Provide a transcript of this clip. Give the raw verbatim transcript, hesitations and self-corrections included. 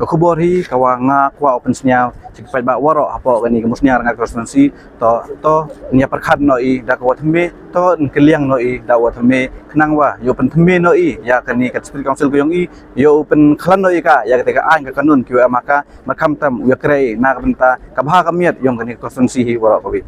Ka khubor hi ka wa nga kwah u pynsniaw sha ki paidbah waroh hapoh kani ka Musniang Rangad constituency, to to nia pyrkhat noh i da ka wa thymme, to kylliang noh i da wa thymme, khnang wa yoh pynthymme noh i ya kani ka District Council ka yong i, yoh pynkhlaiñ noh i ka ya kata ka aiñ ka kanun ki wa em ha ka, ma khamtam u ya kre i na ka bynta ka bha ka miat yong kani ka constituency hi waroh ka wi.